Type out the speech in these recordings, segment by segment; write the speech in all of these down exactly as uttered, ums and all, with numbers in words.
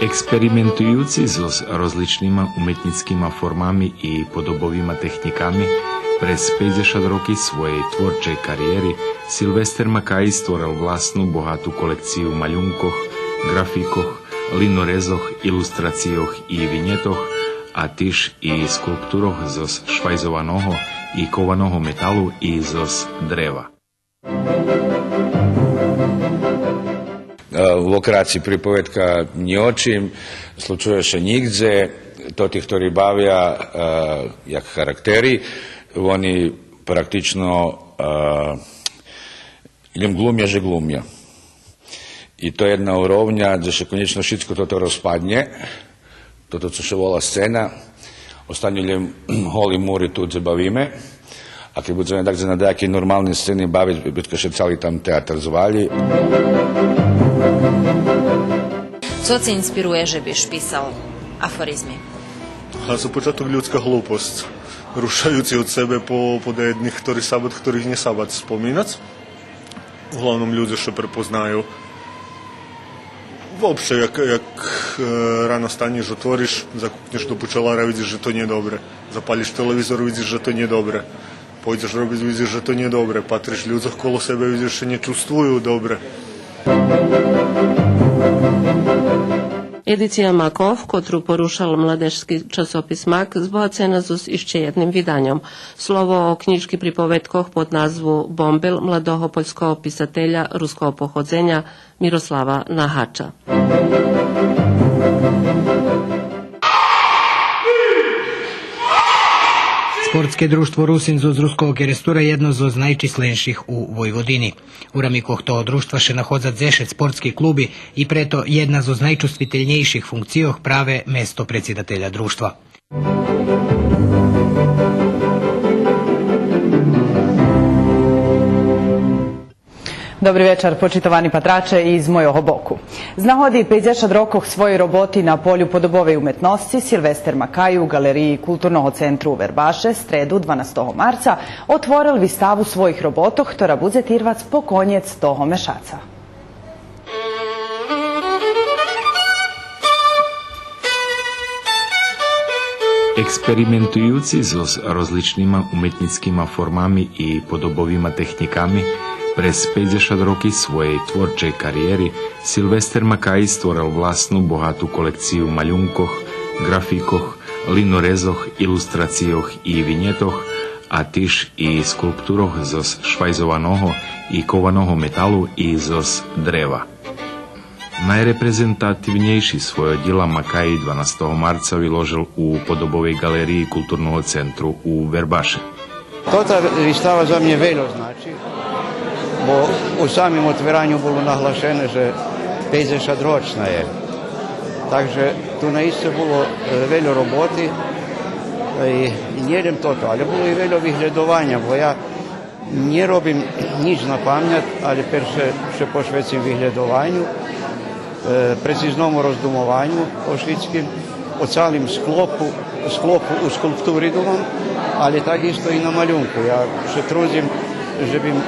Експериментуюци зоз розличнима уметнїцкима формами и подобовима технїками, през пейдзешат роки своєй творчей кариєри Силвестер Макаї створел власну богату колекцию малюнкох, ґрафикох, линорезох, илустрацийох и винєтох, а тиж и скулптурох зоз швайзованого и кованого металу и зоз древа. Е, локрациї приповедка нї о чим, случує ше нїґдзе, тоти хтори бавя, е, як характери, вони практично, е, лєм глумя же глумя. И то єдна уровня, дзе ше конєчно шицко тото розпаднє, тото цо ше вола сцена, останю лєм голи мури ту дзе бавиме, а кед будземе так дзе на даякей нормалней сцени бавиц, би ше цали там театер звали. Цо це инспирує же биш писал афоризми? А за початок людска глупосц, рушаюци од себе по, по даєдних хтори сабат, хторих нє сабат споминац. Углавном людзе ше препознаю. Вообще, як, як, е, рано станєш, отвориш, закукнєш до пчелара, видзиш же то нє добре. Запалиш телевизор, видзиш же то нє добре. Пойдзеш робиц, видзиш же то нє добре. Патриш людзох коло себе, видзиш же нє чувствую добре. Едиция Маков, котру порушал младежски часопис Мак, збогацена зоз ище єдним виданьом. Слово о кнїжки приповедкох под назву Бомбел младого польского писателя руского походзеня Мирослава Нагача. Спортске дружтво Русин зоз Руского Керестура єдно зоз найчисленших у Войводини. У рамикох того дружтва ше находза дзешец спортски клуби и прето єдна зоз найчувствителнєйших функцийох праве место предсидателя дружтва. Добри вечар, почитовани патраче, и з мойого боку. З нагоди пейдзешат рокох своєй роботи на полю подобовей уметносци Силвестер Макаї у ґалериї Културного центру у Вербаше стреду, дванастого марца, отворел виставу своїх роботох, котра будзе тирвац по конєц того мешаца. Експериментуюци зоз розличнима уметнїцкима формами и подобовима технїками, през пейдзешат роки своєй творчей кариєри Силвестер Макаї створел власну богату колекцию малюнкох, ґрафикох, линорезох, илустрацийох и винєтох, а тиж и скулптурох зоз швайзованого и кованого металу и зоз древа. Найрепрезентативнєйши свойо дїла Макаї дванастого марца виложел у Подобовей ґалериї Културного центру у Вербаше. Тота вистава за мнє вельо значи, бо у самим отвераню було наглашене же пейдзешатрочна є. Так же ту наисце було, е, вельо роботи, е, и нє лєм тото, але було и вельо виглєдованя, бо я нє робим нїч на памнят, але перше ше пошвецим виглєдованю, е, прецизному роздумованю о шицким, о цалим склопу, склопу у скулптури думам, але так исто и на малюнку. Я ше трудзим же бим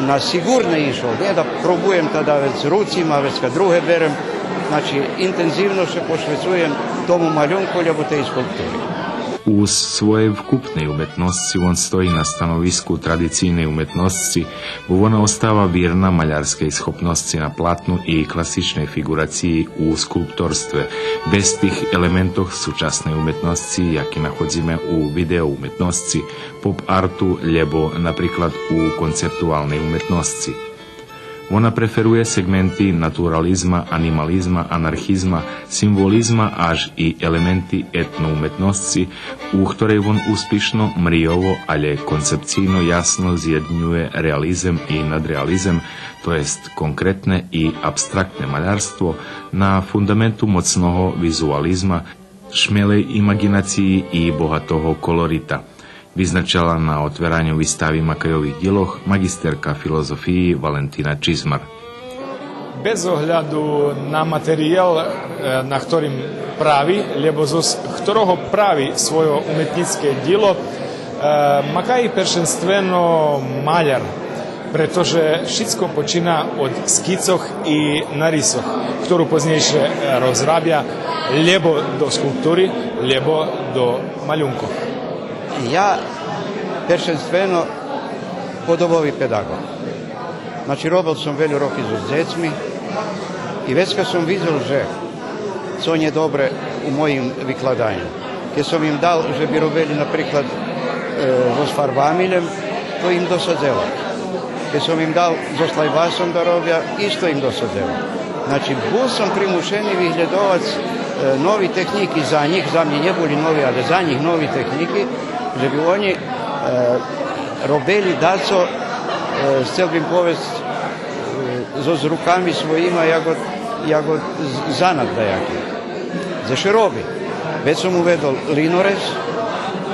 на сиґурне ишол, нє да пробуєм та да вец руцим, а вецка друге берем. Значи, интензивно ше пошвецуєм тому малюнку, лєбо тей скулптури. У своєй вкупней уметносци вон стої на становиску традицийней уметносци, бо вона остава вирна малярскей схопносци на платну и класичней фиґурациї у скулпторстве, без тих елементох сучасней уметносци, яки находзиме у видеоуметносци, поп-арту, лєбо, наприклад, у концептуалней уметносци. Вона преферує сегменти натурализма, анимализма, анархизма, символизма, аж и елементи етноуметносци, у хторей вон успишно, мрийово, але концепцийно ясно зєднює реализем и надреализем, то єст конкретне и абстрактне малярство на фундаменту моцного визуализма, шмелей имаґинациї и богатого колорита, визначела на отвераню вистави Макайових дїлох маґистерка филозофиї Валентина Чизмар. Без огляду на материял, е, на хторим прави, лєбо зоз хторого прави свойо уметнїцке дїло, Е, Макай першенствено маляр, прето же шицко почина од скицох и нарисох, хтору познєйше, е, розрабя лєбо до скулптури, лєбо до малюнкох. Я першенствено подобови педаґоґ. Значи, робел сом вельо роки зоз дзецми и вецка сом видзел же цо нє добре у моїм викладаню. Кед сом им дал же би робели, наприклад, е, зоз фарбами лєм, то им досадзело. Кед сом им дал зоз лайбасом да робя, исто им досадзело. Значи, бул сом примушени виглєдовац, е, нови технїки за нїх, за мнє нє були нови, але за нїх нови технїки, же би они, е, робели дацо, е, сцел бим повесц, е, зоз руками своїма, як од, як од з-, занат даяки. Дзе ше роби. Вец сом уведол линорез,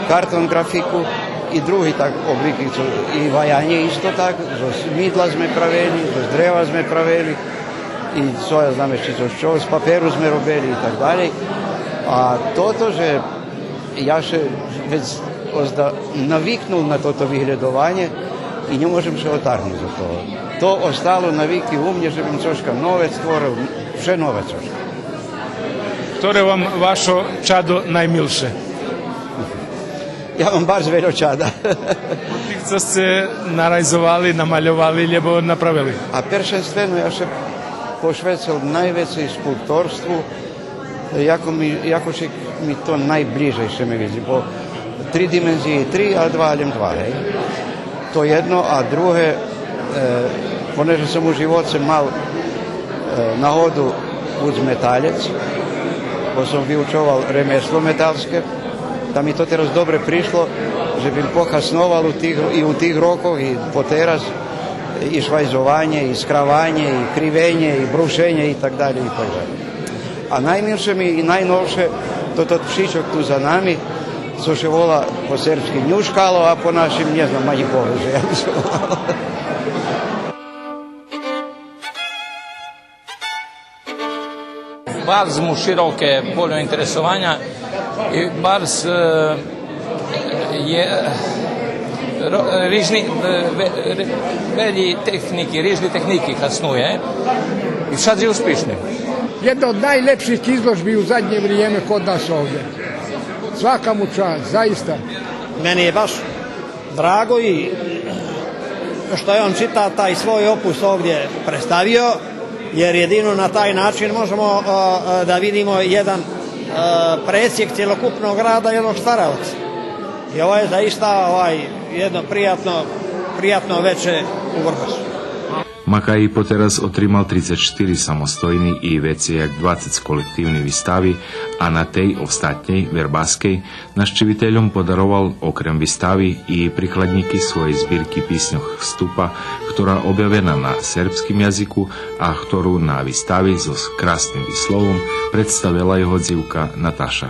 картон ґрафику и други так облики, цо, и ваянє исто так, зоз мидла зме правели, зоз древа зме правели, и цо я знам ище зоз чого, з паперу зме робели и так далєй. А тото же я ше вец озда навикнул на тото виглєдованє и нє можем ше отаргнуц од того. То остало навики у мнє же бим цошка нове створел, вше нове цошка. Хторе вам вашо чадо наймилше? Я мам барз вельо чада. Тих цо сце нарайзовали, намальовали, лєбо направели? А першенствено я ше пошвецел найвецей скулпторству, яко ми, яко ше ми то найблїжейше ми видзи, бо три димензиї три, а два лєм два, гей. То єдно, а друге, е, понеже сом у живоце мал, е, нагоду буц металєц, бо сом виучовал ремесло металске, та ми то тераз добре пришло, же бим похасновал у тих, и у тих рокох, и потераз, и швайзованє, и скраванє, и кривенє, и брушенє, и так далєй, и так далєй. А наймилше ми и найновше то тот пшичок ту за нами, цо ше вола по сербски нюшкало, а по нашим, нє знам, манї повеже, як би ше волало. Барз му широке полє интересованя и барз, е, є, ро-, рижни, е, ве-, ре-, велї технїки, рижни технїки хаснує и вшадзи успишни. Єдна од найлєпших изложби у заднє вриєме код нас овдє. Свака му часц, заиста. Meni je baš drago i što je on čitav taj svoj opus ovdje predstavio, jer jedino na taj način možemo, a, a, da vidimo jedan, a, presjek cjelokupnog rada jednog staraoca. I ovo je zaista, ovaj, jedno prijatno, prijatno veče u Vrbasu. Макай и потераз отримал трицец штири самостойни и вецей як двацец колективни вистави, а на тей остатнєй, вербаскей, нащивительом подаровал окрем вистави и прикладнїки своєй збирки писньох Ступа, хтора обявена на сербским язику, а хтору на вистави зоз красним висловом представела його дзивка Наташа.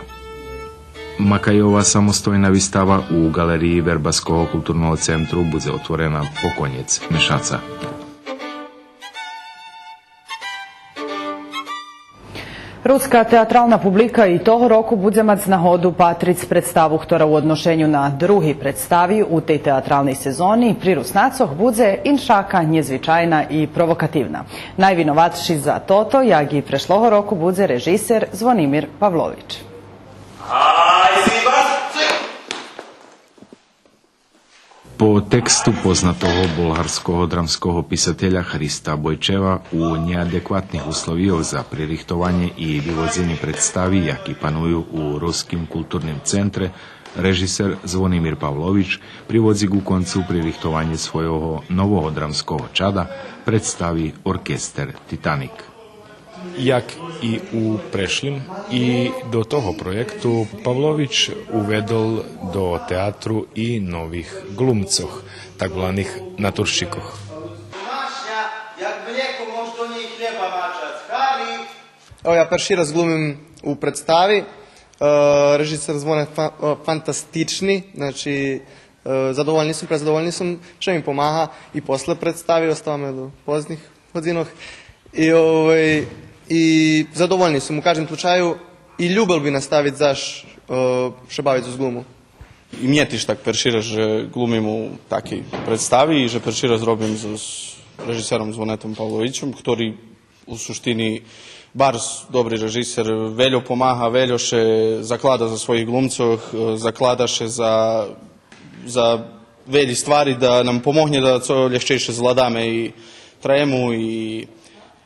Макайова самостойна вистава у ґалериї Вербаского културного центру будзе отворена по конєц мешаца. Руска театрална публика и того року будзе мац нагоду патриц представу хтора у одношеню на други представи у тей театралней сезони при Руснацох будзе иншака, нєзвичайна и провокативна. Найвиноватши за тото, як и прешлого року, будзе режисер Звонимир Павлович. По тексту познатого болгарского драмского писателя Христа Бойчева у нєадекватних условийох за пририхтованє и виводзенє представи, яки паную у Руским културним центре, режисер Звонимир Павлович приводзи ку концу пририхтованє свойого нового драмского чада, представи Оркестер Титаник. Як и у прешлим, и до того проєкту Павлович уведол до театру и нових глумцох, так воланих натурщикох. Маша, як млєко, мож до нєй хлєба мачац. Хали! Ево, я перши раз глумим у представи. Е, режисер Звоне фа-, е, фантастични, значи, е, задовольни сом, презадовольни сом, ше ми помага и после представи, оставаме до позних годзинох. И, овай, и задовольни сом у каждим случаю и любел би наставиц заш, е, ше бавиц зоз глуму. И мнє тиж так перши раз же глумим у такей представи и же перши раз робим з, з режисером Звонетом Павловичом, хтори у суштини барз добри режисер, вельо помага, вельо ше заклада за своїх глумцох, е, заклада ше за, за велї ствари да нам помогнє да цо лєгчейше звладаме и трему и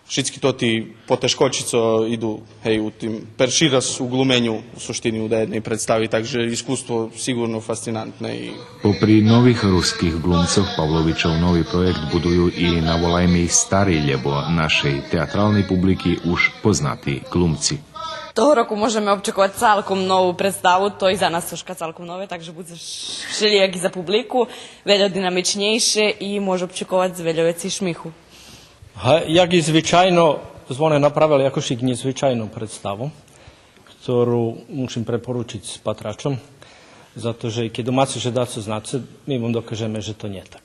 шицки тоти потешкочи цо иду, гей, у тим перши раз у глуменю у суштини у даєдней представи, так же искуство сиґурно фасцинантне и Попри нових руских глумцох, Павловичов нови проєкт будую и, наволайме их, стари, лєбо нашей театралней публики уж познати глумци. Того року можеме обчековац цалком нову представу, то и за нас цошка цалком нове, так же будзе вшелїяк и за публику, вельо динамичнєйше и може обчековац вельо вецей шмиху. Га, як и звичайно, Звоне направел якошик нєзвичайну представу, хтору мушим препоручиц патрачом, зато же и кед думаце же дацо знаце, ми вам докажеме же то нє так.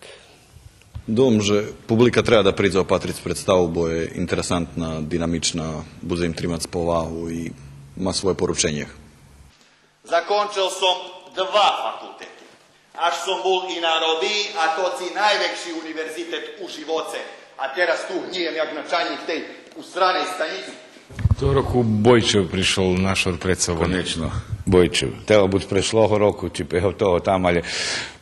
Думам же публика треба да придзе опатриц представу, бо є интересантна, динамична, будзе им тримац повагу и ма своє порученє. Закончел сом два факултети. Аж сом бул и на робиї, а то ци найвекши универзитет у живоце. А тераз ту гниєм як начальнїк тей устраней станїци. Того року Бойчев пришол на шор прецо. Конечно. Бойчев. Требал буц прешлого року, чи пе-, того там, але,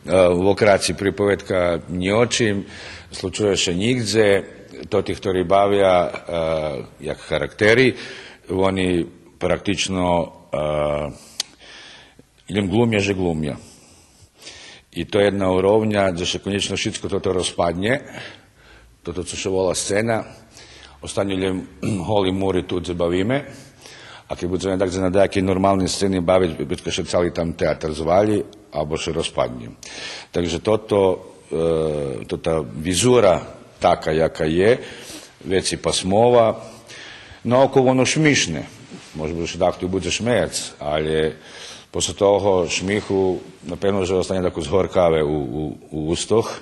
е, во краци приповедка нї о чим, случує ше нїґдзе, тоти хтори бавя, е, як характери, вони практично, е, лєм глумя же глумя. И то єдна уровня, дзе ше конєчно шицко тото розпаднє, тото цо ше вола сцена, останю лєм голи мури ту дзе бавиме, а кед будземе так дзе на даякей нормалней сцени бавиц, би ше цали там театер звали, або ше розпаднє. Так же тото, е, тота визура така яка є, вецей пасмова. Наокол воно шмишне. Може буц же дахто и будзе шмеяц, але после того шмиху, напевно, же останє тако згоркаве у, у, у устох,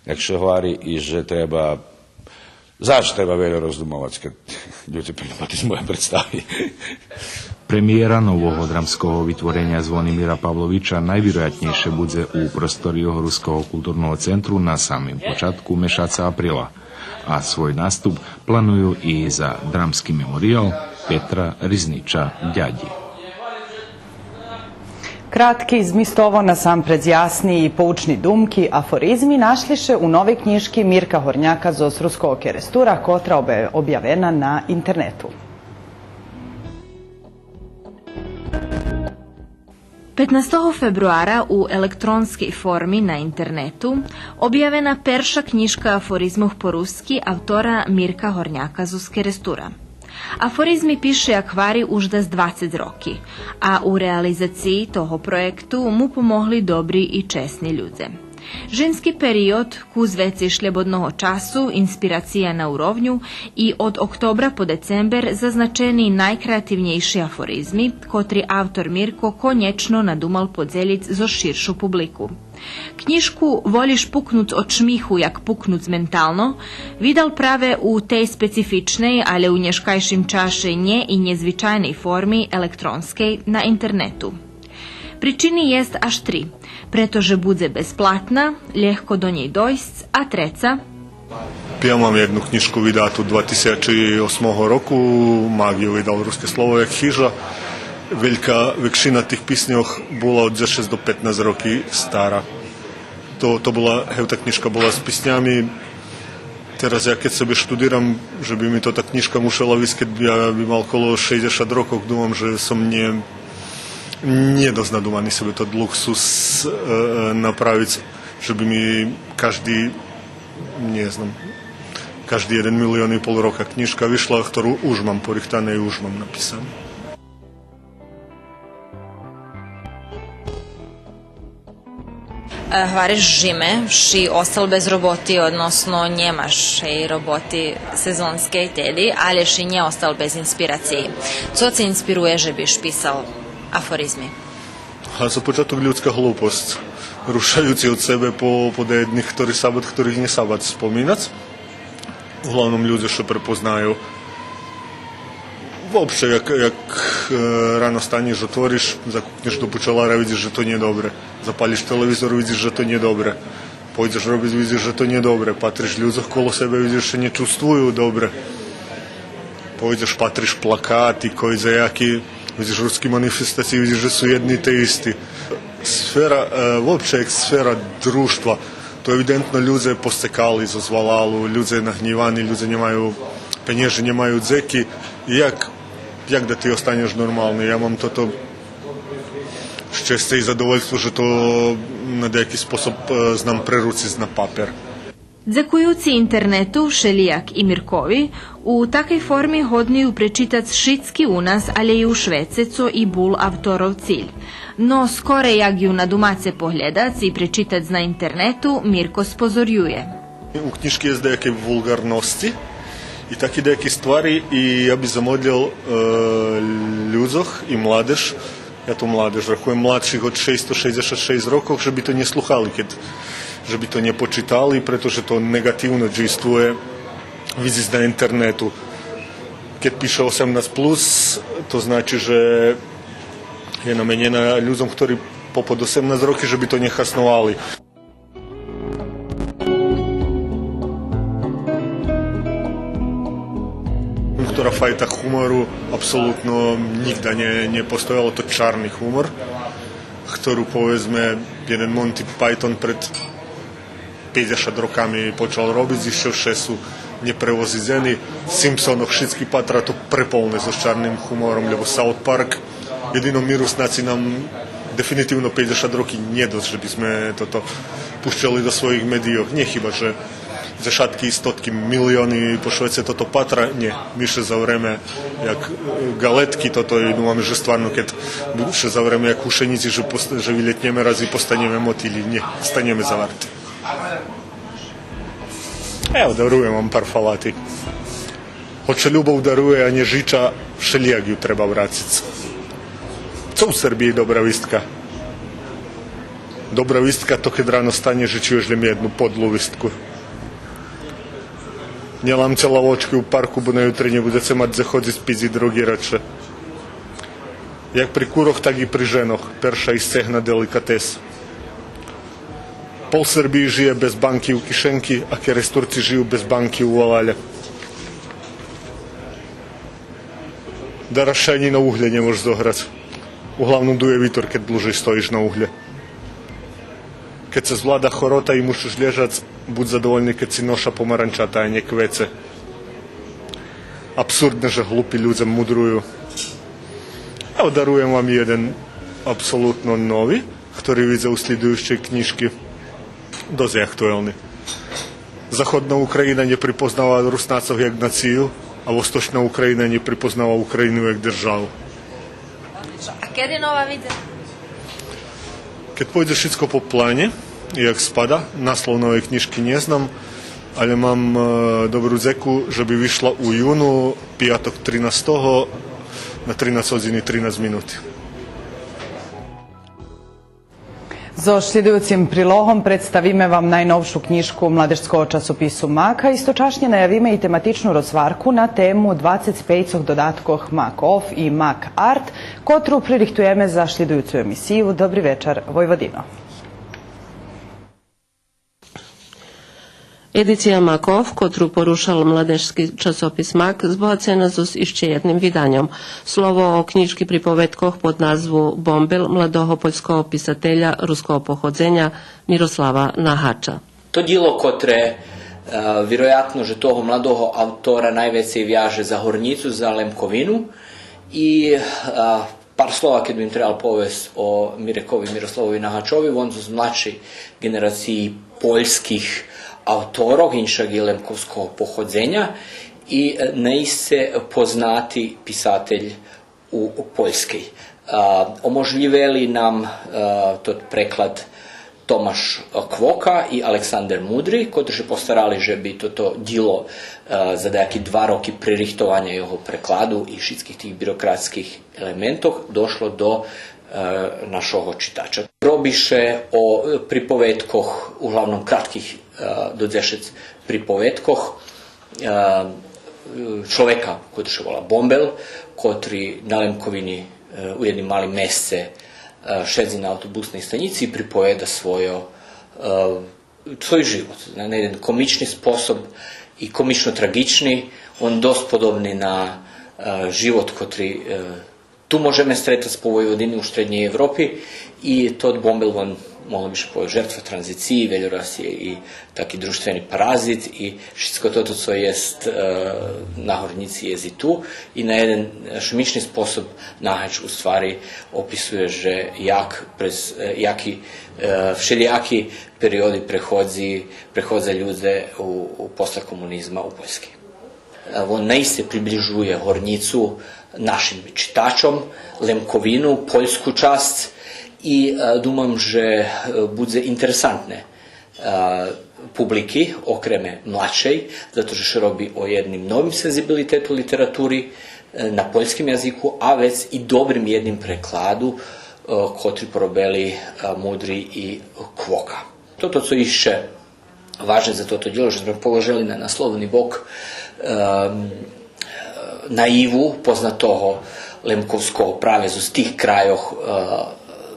як ше гвари, и же треба, заш треба вельо роздумовац кед людзе приду патрити мойо представи. Премиєра нового драмского витвореня Звонимира Павловича найвироятнєйше будзе у просторийох Руского културного центру на самим початку мешаца априла. А свой наступ планую и за Драмски мемориял Петра Ризнича Дядї. Кратки, змистово, насампредз ясни и поучни думки, афоризми нашли ше у новей кнїжки Мирка Горняка зоз Руского Керестура, котра обе-, обявена на интернету. Петнастого фебруара у електронскей форми на интернету обявена перша кнїжка афоризмох по руски автора Мирка Горняка зоз Керестура. Афоризми пише як гвари уж дас двацец роки, а у реализациї того проєкту му помогли добри и чесни людзе. Жимски период, кус вецей шлєбодного часу, инспирация на уровню и од октобра по децембер зазначени найкреативнєйши афоризми, котри автор Мирко конєчно надумал подзелїц зоз ширшу публику. Кнїжку Волїш пукнуц од шмиху як пукнуц ментално видал праве у тей специфичней, але у нєшкайшим чаше нє и нєзвичайней форми електронскей на интернету. Причини єст аж три. Прето же будзе безплатна, лєгко до нєй дойсц, а треца. Я мам єдну кнїжку видату два тисячи осмого року, Магию видал Руске слово як хижа. Велька векшина тих писньох була од дзешец до петнац роки стара. То, то була, гевта кнїжка була з писнями. Тераз я кед себе штудирам же би ми тота кнїжка мушела висц кед я би мал коло шейдзешат рокох, думам же сом нє, нє досц надумани себе тот луксус, е, е, направиц, же би ми кажди, нє знам, кажди єден милион и пол рока кнїжка вишла, хтору уж мам порихтане и уж мам написане. Е, гвариш жиме, ши остал без роботи, односно нємаш, гей, роботи сезонскей теди, але ши нє остал без инспирациї. Цо це инспирує же биш писал афоризми? А за початок людска глупосц, рушаюци од себе по, по даєдних хтори сабат, хторих нє сабат споминац. Углавном людзе што препознаю. Вообще, як, як, е, рано станєш, отвориш, закукнєш до пчолара, видзиш же то нє добре. Запалиш телевизор, видзиш же то нє добре. Пойдзеш робиц, видзиш же то нє добре. Патриш людзох коло себе, видзиш же нє чувствую добре. Пойдзеш, патриш плакати, кой за яки, видзиш руски манифестациї, видзиш же су єдни те исти. Сфера, е, вообще як сфера дружтва, то евидентно людзе посцекали зоз валалу, людзе нагнївани, людзе нє маю пенєжи, нє маю дзеки. И як, як да ти останєш нормални? Я мам тото щесце и задовольство же то на даяки способ, е, знам преруциц на папер. Дзекуюци интернету, вшелїяк и Миркови, у такей форми годни ю пречитац шицки у нас, алє и у швеце, цо и бул авторов циль. Но скорей як ю на думаце поглєдац и пречитац на интернету, Мирко спозорює. У кнїжки єст даяки вулґарносци и таки даяки ствари, и я би замодлєл, е, людзох и младеж, я ту младеж рахуєм, младших од шейсто шейдзешат шейсц рокох, же би то нє слухали, кед, же би то нє почитали, прето же то неґативно дїйствує, видзиц на интернету. Кед пише осемнац плюс, то значи же є наменєна людзом хтори попод осемнац роки, же би то нє хасновали. Хтора файта хумору апсолутно нїґда нє, нє постояла, то чарни хумор, хтору, поведзме, єден Монти Пайтон пред пейдзешат роками почал робиц, ище вше су нєпревозидзени. Симпсонох шицки патра, то преполне зоз чарним хумором, лєбо Саут Парк. Єдино ми Руснаци нам дефинитивно пейдзешат роки нє досц же бизме тото пущели до своїх медийох. Нє хиба же дзешатки и стотки милиони по швеце тото патра, нє. Ми ше за време як, е, ґалетки тото, и думаме же стварно кед бу-, ше за време як гушенїци же пост-, же вилєтнєме раз и постанєме мотилї. Нє, станєме заварти. Ево, даруєм вам пар фалати. Гоч любов дарує, а нє жича, вшелїяк ю треба врациц. Цо у Сербиї добра вистка? Добра вистка то кед рано станєш же чуєш лєм єдну подлу вистку. Нє ламце лавочки у парку, бо на ютре нє будзеце мац дзе ходзиц пиц и дроґи рече. Як при курох, так и при женох. Перша и сцегна деликатес. Пол Сербиї жиє без банки у кишенки, а Керестурци жию без банки у валалє. Дараз ше анї на углє нє мож зограц. Углавном дує витор кед длужей стоїш на углє. Кед цо звлада хорота и мушиш лєжац, будз задовольни кед ци ноша помаранчата, а нє квеце. Апсурдне же глупи людзе мудрую. Ево, даруєм вам єден апсолутно нови, хтори видза у шлїдуюцей кнїжки. Досц актуелни. Заходна Україна нє припознала Руснацох як нацию, а Восточна Україна нє припознала Україну як державу. А кеди нова видзе? Кед пойдзе шицко по планї, як спада, наслов новей кнїжки нє знам, алє мам, е, добру дзеку же би вишла у юну, пияток тринастого, на тринац годзин и тринац минути. Зоз шлїдуюцим прилогом представиме вам найновшу кнїжку младежского часопису Мак, а источашнє наявиме и тематичну розгварку на тему двацец пейцох додаткох Мак Оф и Мак Арт, котру пририхтуєме за шлїдуюцу емисию. Добри вечар, Войводино. Едиция Мак Оф, котру порушал младежски часопис Мак, збогацена зоз ище єдним виданьом. Слово о кнїжки приповедкох под назву Бомбел младого польского писателя руского походзеня Мирослава Нагача. То дїло котре, е, вироятно же того младого автора найвецей вяже за Горнїцу, за Лемковину и, е, Пар слова кед бим требал повесц о Мирекови Мирославови Нагачови, вон зоз младшей ґенерациї польских авторох, иншак и лемковского походзеня, и, е, наисце познати писатель у Польскей. А, оможлївели нам, е, тот преклад Томаш Квока и Александер Мудри, котри ше постарали же би тото дїло, е, за даяки два роки пририхтованя його прекладу и шицких тих бирократских елементох дошло до, е, нашого читача. Роби ше о, е, приповедкох, углавном кратких, е, до дзешец приповедкох, е, е, чловека, котри ше вола Бомбел, котри на Лемковини, е, у єдним малим месце, е, шедзи на автобусней станїци и приповеда свойо, е, свой живот на, на єден комични способ и комично трагични. Он досц подобни на, е, живот котри, е, ту можеме стретац по Войводини у штреднєй Европи и тот Бомбел, он, могло би ше повесц, жертва транзициї, вельо раз є и таки дружтвени паразит и шицко тото цо єст, е, на Горнїци єст и ту и на єден, е, шумични способ Нагач у ствари описує же як през, е, яки, е, вшелїяки периоди преходзи, преходза людзе у, у после комунизма у Польскей. Е, вон наисце приближує Горнїцу нашим читачом, Лемковину, польску часц и, е, думам же, е, будзе интересантне, е, публики, окреме младшей, зато же ше роби о єдним новим сензибилитету литератури, е, на польским язику, а вец и добрим єдним прекладу, е, котри поробели, е, Мудри и Квока. Тото цо ище важне за тото дїло, же зме положели на насловни бок, ем, наиву познатого лемковского праве зоз тих крайох, е,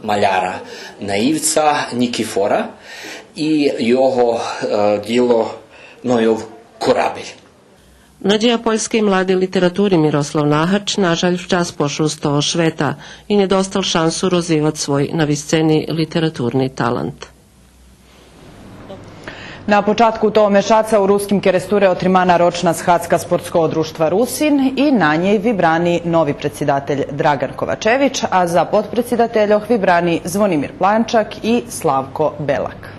маляра Наивца Нїкифора и його, е, дїло Нойов корабель. Надїя польскей младей литератури Мирослав Нагач, нажаль, вчас пошол з того швета и нє достал шансу розвивац свой на висцени литературни талант. На початку того мешаца у Руским Керестуре отримана рочна схадзка Спортского дружтва Русин и на нєй вибрани нови предсидатель Драґан Ковачевич, а за подпредсидательох вибрани Звонимир Планчак и Славко Белак.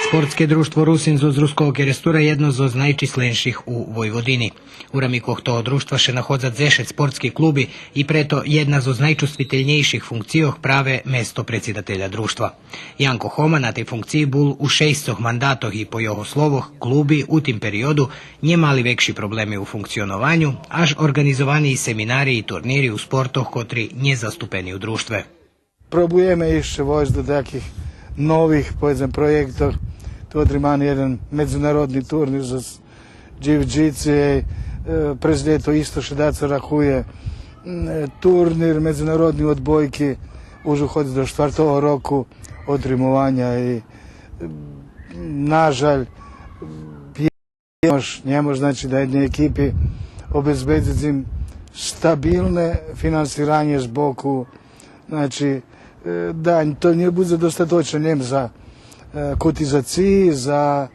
Спортске дружтво Русин зоз Руского Керестура єдно зоз найчисленших у Войводини. У рамикох того дружтва ше находза дзешец спортски клуби и прето єдна зоз найчувствительнєйших функцийох праве место предсидателя дружтва. Янко Хома на тей функциї бул у шейсцох мандатох и, по його словох, клуби у тим периоду нє мали векши проблеми у функционованю, аж орґанизовани и семинари и турнири у спортох котри нє заступени у дружтве. Пробуєме ище войсц до таких нових, поведзем, проєктох. Ту отримани єден медзинародни турнир за с-, джиу-джитсу, е, през лєто исто ше дацо рахує, м, е, турнир медзинародни одбойки уж уходзи до штвартого року отримованя и, е, нажаль, нє мож, нє мож, значи, да єдней екипи обезбедзиц им стабилне финансиранє з боку, значи, е, да то нє будзе достаточне нєм за, е, кутизациї, за,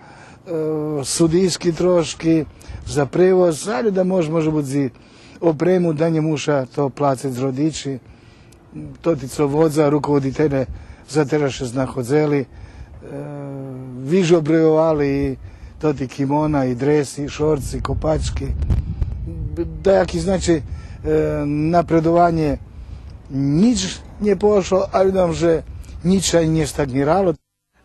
е, судийски трошки, за превоз, алє да мож, може буц и опрему, да нє муша то плациц родичи. Тоти цо водза, руководителє за тераз ше знаходзели, е, вижобройовали и тоти кимона, и дреси, и шорци, и копачки. Даяки, значи, е, напредованє нїч нє пошло, а видам же нїч ше и нє стаґнирало.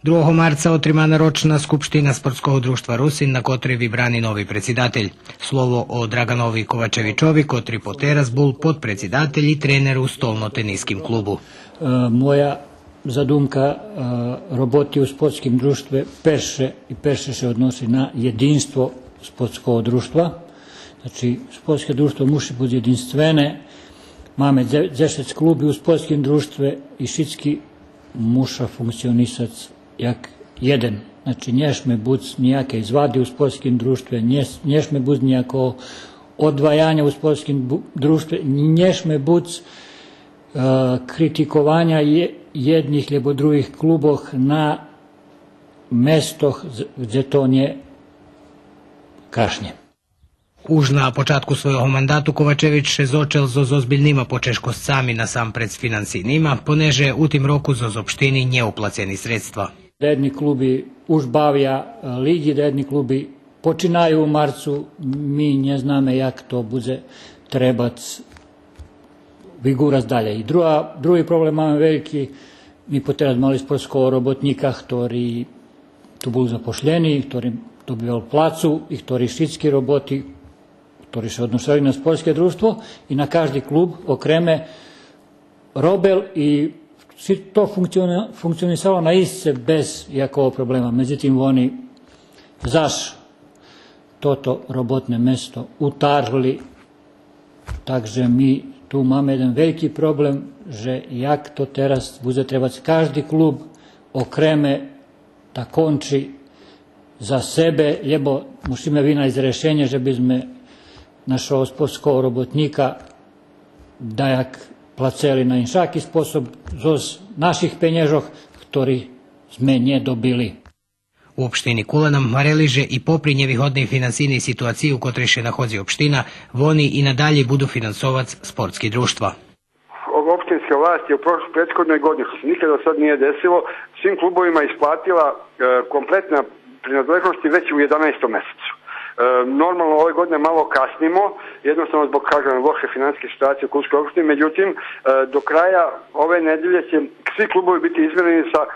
Другого марца отримана рочна скупштина Спортского дружтва Русин, на котрей вибрани нови предсидатель. Слово о Драґанови Ковачевичови, котри потераз бул подпредсидатель и тренер у Столнотениским клубу. Е, моя задумка, е, роботи у спортским дружтве перше и перше ше односи на єдинство спортского дружтва. Значи, спортске дружтво муши буц єдинствене. Маме дзе-, дзешец клуби у спортским дружтве и шицки муша функционисац як єден. Значи, нє шме буц нїякей звади у спортским дружтве, нє, нє шме буц нїякого одваяня у спортским бу-, дружтве, нє шме буц, е, критикованя є-, єдних лєбо других клубох на местох з-, дзе то нє кашнє. Уж на початку свойого мандату Ковачевич ше зочел зоз озбильнима почежкосцами, насампредз финансийнима, понеже у тим року зоз општини нє уплацени средства. Даєдни клуби уж бавя, е, лиґи, даєдни клуби починаю у марцу, ми нє знаме як то будзе требац виґурац далєй. И друга, други проблем маме вельки, ми потераз мали спортского роботнїка, хтори ту бул запошлєни, хтори добивал плацу и хтори шицки роботи, хтори ше одношели на спортске дружтво и на кажди клуб окреме робел и Ши то функциони-, функционисало наисце без якого проблема. Медзитим, вони заш тото роботне место утарли. Так же ми ту маме єден вельки проблем, же як то тераз будзе требац кажди клуб окреме да кончи за себе, лєбо мушиме винайсц решенє же би зме нашого спортского роботнїка даяк плацели на иншаки способ зоз наших пенєжох, хтори зме нє добили. У општини Кула нам гмарели же и попри нєвигодней финансийней ситуациї у котрей ше находзи општина, вони и надалєй буду финансовац спортски дружтва. Opštinska vlast je u proš-, prethodnoj godini, što se nikada do sad nije desilo, svim klubovima isplatila, e, kompletna priznadležnosti već u jedanaestom mesecu. E, normalno, ove godine malo kasnimo, jednostavno zbog, kažem, loše finansijske situacije u Kulskoj opštini, međutim, e, do kraja ove nedelje će svi klubovi biti izmireni sa, e,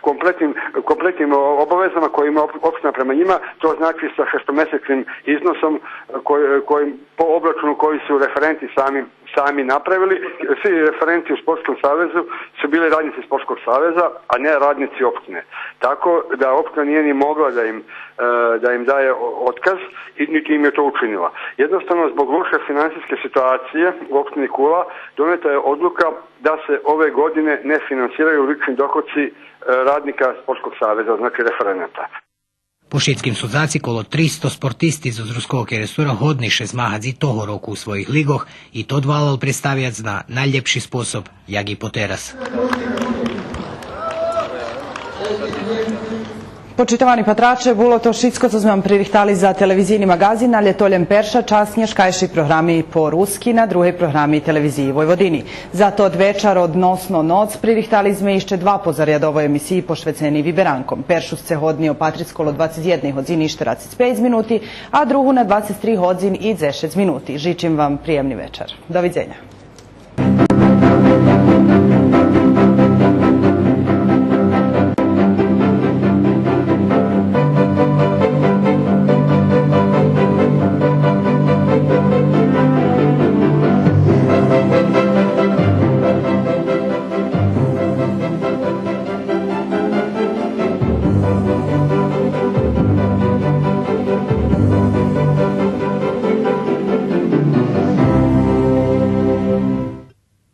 kompletnim, kompletnim o-, obavezama koje ima op-, opština prema njima, to znači sa šestomesečnim iznosom, e, koj-, kojim, po obračunu koji su referenti sami, sami napravili. Svi referenti u Sportskom savezu su bili radnici Sportskog saveza, a ne radnici opštine. Tako da opština nije ni mogla da im, e, da im daje o-, otkaz i niti im je to učinila. Jednostavno, zbog loše finansijske situacije u opštini Kula doneta je odluka da se ove godine ne finansiraju lični dohoci, e, radnika Sportskog saveza, znači referenata. По шицким судзаци, коло тристо спортисти зоз Руского Керестура годни ше змагац и того року у своїх лиґох, и тот валал представяц на найлєпши способ, як и потераз. Почитовани патраче, було то шицко цо зме вам пририхтали за телевизийни маґазин, алє то лєм перша часц нєшкайшей програми по руски на Другей програми Телевизиї Войводини. За тот вечар, односно ноц, пририхтали зме ище два позарядово емисиї пошвецени виберанком. Першу сце годни опатриц коло двацец єдней годзини и штерацец пейц минути, а другу на двацец три годзин и дзешец минути. Жичим вам приємни вечар. До видзеня.